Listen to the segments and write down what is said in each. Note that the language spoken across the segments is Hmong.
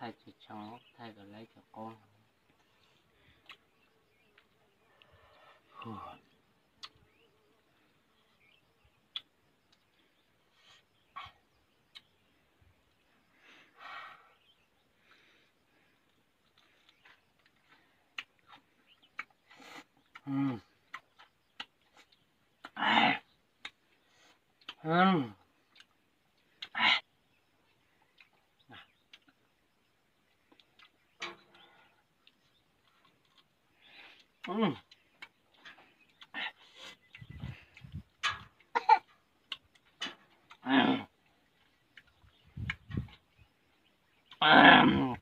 Thaij tsis tshee, thaij kom lawv cov qaub.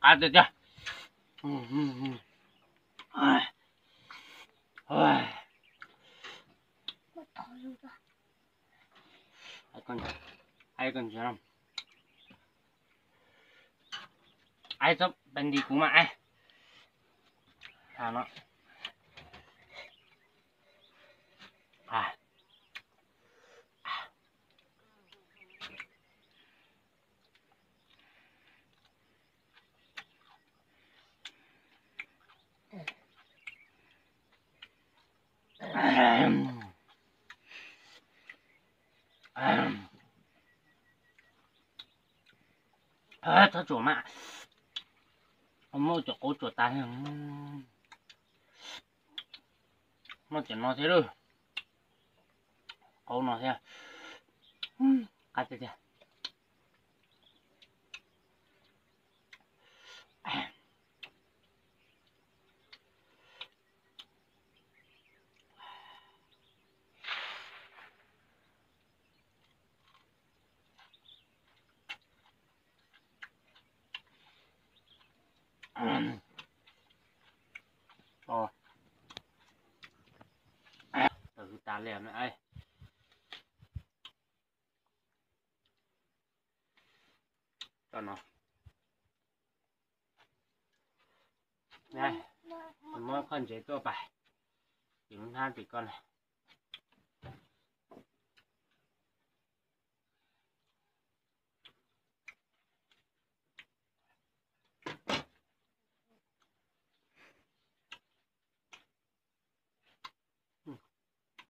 Qab tiag tiag. Ai, txhob pes nti kuv mas ai. Txhob tsuam mas, muab cov qaub tsuam tas. Muab cov no thiab lauj, qaub no thiab. Qab tiag tiag. Tawm hws tas li no. Muab qhov ntsev tuaj pais, tim lub hnab tim koj na.